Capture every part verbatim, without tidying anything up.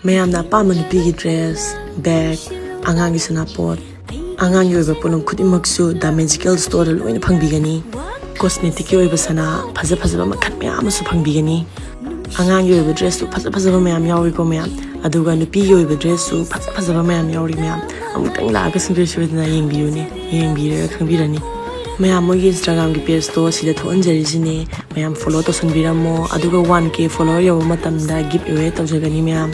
ꯃꯌꯥꯝꯅ ꯑꯄꯥꯝꯕ ꯅꯨꯄꯤꯒꯤ dress, bag, ꯑꯉꯥꯡꯒꯤ ꯁꯅꯥꯄꯣꯠ, ꯑꯉꯥꯡꯒꯤ ꯑꯣꯏꯕ ꯄꯣꯠꯂꯝ ꯈꯨꯗꯤꯡꯃꯛꯁꯨ The Magical Storeꯗ ꯂꯣꯏꯅ ꯐꯪꯕꯤꯒꯅꯤ꯫ Cosmeticꯀꯤ ꯑꯣꯏꯕ ꯁꯅꯥ ꯐꯖ ꯐꯖꯕ ꯃꯈꯜ ꯃꯌꯥꯝ ꯑꯃꯁꯨ ꯐꯪꯕꯤꯒꯅꯤ꯫ ꯑꯉꯥꯡꯒꯤ ꯑꯣꯏꯕ dressꯁꯨ ꯐꯖ ꯐꯖꯕ ꯃꯌꯥꯝ ꯌꯥꯎꯔꯤꯀꯣ ꯃꯌꯥꯝ, ꯑꯗꯨꯒ ꯅꯨꯄꯤꯒꯤ ꯑꯣꯏꯕ dressꯁꯨ ꯐꯖ ꯐꯖꯕ ꯃꯌꯥꯝ ꯌꯥꯎꯔꯤ ꯃꯌꯥꯝ꯫ ꯑꯃꯨꯛꯇꯪ ꯂꯥꯛꯑꯒ ꯁꯨꯡꯁꯣꯏ ꯁꯣꯏꯗꯅ ꯌꯦꯡꯕꯤꯌꯨꯅꯦ, ꯌꯦꯡꯕꯤꯔꯒ ꯈꯪꯕꯤꯔꯅꯤ꯫ ꯃꯌꯥꯝ ꯃꯣꯏꯒꯤ Instagramꯒꯤ pageꯇꯣ ꯁꯤꯗ ꯊꯣꯛꯍꯟꯖꯔꯤꯁꯤꯅꯦ, ꯃꯌꯥꯝ follow ꯇꯧꯁꯟꯕꯤꯔꯝꯃꯣ, ꯑꯗꯨꯒ one K follower ꯌꯧꯕ ꯃꯇꯝꯗ giveaway ꯇꯧꯖꯒꯅꯤ ꯃꯌꯥꯝ꯫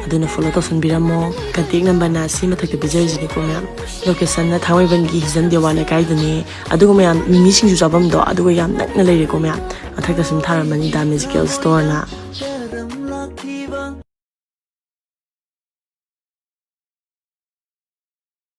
ꯑꯗꯨꯅ follow ꯇꯧꯁꯟꯕꯤꯔꯝꯃꯣ꯫ Contact numberꯅ ꯁꯤ ꯃꯊꯛꯇ ꯄꯤꯖꯔꯤꯁꯤꯅꯤꯀꯣ ꯃꯌꯥꯝ꯫ Locationꯅ ꯊꯥꯡꯃꯩꯕꯟꯒꯤ ꯍꯤꯖꯝ ꯗꯦꯋꯥ ꯂꯩꯀꯥꯏꯗꯅꯦ꯫ ꯑꯗꯨꯒ ꯃꯌꯥꯝ ꯃꯤꯃꯤ ꯁꯤꯡꯖꯨ ꯆꯥꯐꯝꯗꯣ ꯑꯗꯨꯒ ꯌꯥꯝ ꯅꯛꯅ ꯂꯩꯔꯦꯀꯣ ꯃꯌꯥꯝ꯫ ꯃꯊꯛꯇ ꯁꯨꯝ ꯊꯥꯔꯝꯃꯅꯤ The Magical Storeꯅ꯫